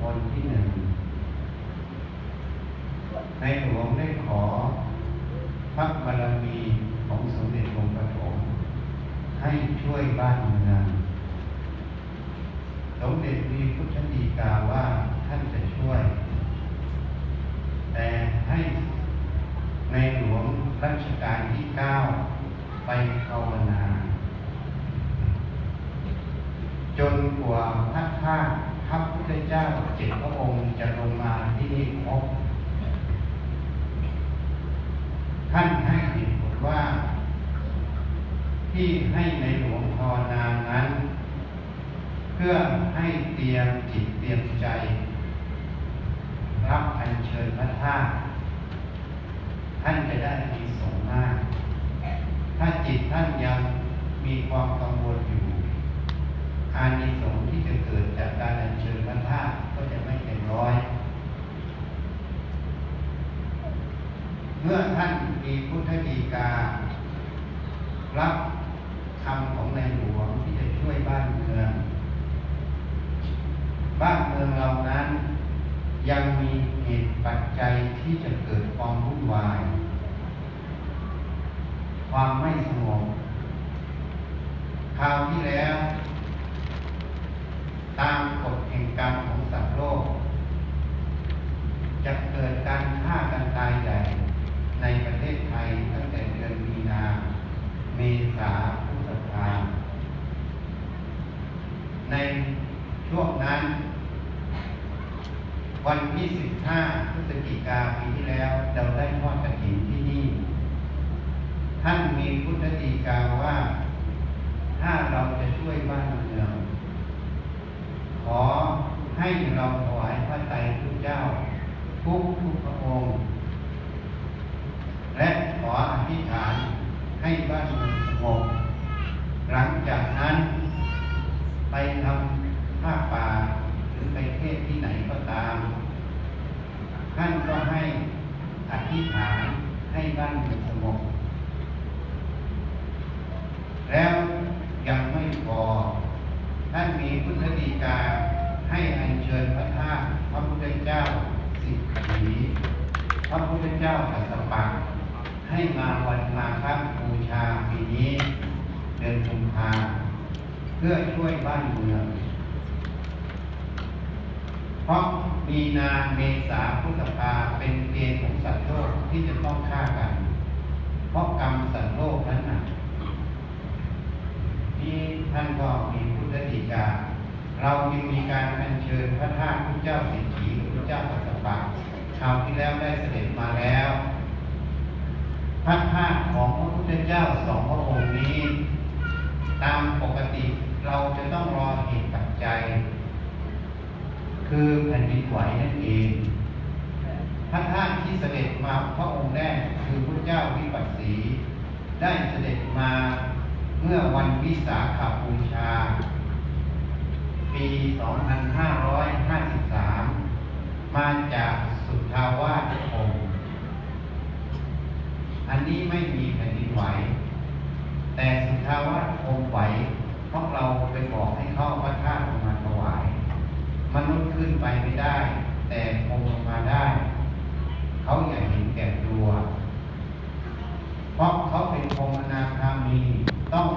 ບົດທີໜຶ່ງ ໃນຫຼວງໄດ້ຂໍພະບາລະມີຂອງສົມເດັດອົງປະຖົມໃຫ້ຊ່ວຍບ້ານເມືອງ. ສົມເດັດມີພຸດທະດີກາວ່າທ່ານຈະຊ່ວຍ, ແຕ່ໃຫ້ໃນຫຼວງລັດຊະການທີເກົ້າ ໄປພາວະນາ ຈົນກວ່າພະທາດພະພຸດທະເຈົ້າເຈັດພະອົງຈະລົງມາທີ່ນີ້ຄົບ. ທ່ານໃຫ້ເຫດຜົນວ່າ ທີ່ໃຫ້ໃນຫຼວງພາວະນານັ້ນ ເພື່ອໃຫ້ຕຽມຈິດຕຽມໃຈ ຮັບອັນເຊີນພະທາດ, ທ່ານຈະໄດ້ອານິສົງມາກ. ຖ້າຈິດທ່ານຍັງມີຄວາມກັງວົນຢູ່, ອານິສົງທີ່ຈະເກີດຈາກການອັນເຊີນພະທາດກໍຈະໄມ່ເຕັມຮ້ອຍ. ເມື່ອທ່ານມີພຸດທະດີກາ ຮັບຄຳຂອງໃນຫຼວງທີ່ຈະຊ່ວຍບ້ານເມືອງ, ບ້ານເມືອງເຫຼົ່ານັ້ນຍັງມີເຫດປັດໄຈທີ່ຈະເກີດຄວາມວຸ່ນວາຍ, ຄວາມໄມ່ສະຫງົບ. ຄາວທີ່ແລ້ວ ຕາມກົດແຫ່ງກຳຂອງສັດໂລກ ຈະເກີດການຂ້າກັນຕາຍໃຫຍ່ໃນປະເທດໄທຕັ້ງແຕ່ເດືອນມີນາ, ເມສາ, ພຶດສະພາ. ໃນຊ່ວງນັ້ນ ວັນທີສິບຫ້າ ພຶສຈິກາ ປີທີ່ແລ້ວ ເຮົາໄດ້ທອດກະຖິນທີ່ນີ້. ທ່ານມີພຸດທະດີກາວ່າ ຖ້າເຮົາຈະຊ່ວຍບ້ານເມືອງ, ຂໍໃຫ້ເຮົາຖວາຍພະໄຕພະເຈົ້າທຸກໆພະອົງ ແລະ ຂໍອະທິຖານໃຫ້ບ້ານເມືອງສະຫງົບ. ຫຼັງຈາກນັ້ນ ໄປທຳຜ້າປ່າ ຫຼື ໄປເທດທີ່ໃດກໍຕາມ, ທ່ານກໍໃຫ້ອະທິຖານໃຫ້ບ້ານເມືອງສະຫງົບ. ແລ້ວຍັງໄມ່ພໍ, ທ່ານມີພຸດທະດີກາໃຫ້ອັນເຊີນພະທາດພະພຸດທະເຈົ້າສິດຖີ, ພະພຸດທະເຈົ້າກັດສະປະ ໃຫ້ມາວັນມາຄະບູຊາປີນີ້ ເດືອນກຸມພາ ເພື່ອຊ່ວຍບ້ານເມືອງ. ເພາະມີນາ, ເມສາ, ພຶດສະພາ ເປັນເກນຂອງສັດໂລກທີ່ຈະຕ້ອງຂ້າກັນ, ເພາະກຳສັດໂລກນັ້ນນະ. ນີ້ທ່ານກໍມີພຸດທະດີກາ, ເຮົາຈຶ່ງມີການອັນເຊີນພະທາດພຸດທະເຈົ້າສິດຖີ ແລະ ພຸດທະເຈົ້າກັດສະປະ ຄາວທີ່ແລ້ວໄດ້ສະເດັດມາແລ້ວ. ພະທາດຂອງພະພຸດທະເຈົ້າສອງພະອົງນີ້ ຕາມປົກກະຕິເຮົາຈະຕ້ອງລໍເຫດປັດໄຈ ຄືແຜ່ນດິນໄຫວນັ້ນເອງ. ພະທາດທີ່ສະເດັດມາພະອົງແລກ ຄືພະເຈົ້າວິປັດສີ ໄດ້ສະເດັດມາເມື່ອວັນວິສາຂະບູຊາ ປີສອງພັນຫ້າຮ້ອຍຫ້າສິບສາມ ມາຈາກສຸດທາວາດພົມ. ອັນນີ້ໄມ່ມີແຜ່ນດິນໄຫວ, ແຕ່ສຸດທາວາດພົມໄຫວ, ພວກເຮົາໄປບອກໃຫ້ເຂົາເອົາພະທາດລົງມາຖວາຍ. ມະນຸດຂຶ້ນໄປໄມ່ໄດ້, ແຕ່ພົມລົງມາໄດ້. ເຂົາຢ່າເຫັນແກ່ຕົວ, ເພາະເຂົາເປັນພົມອະນາຄາມີ, ຕ້ອງ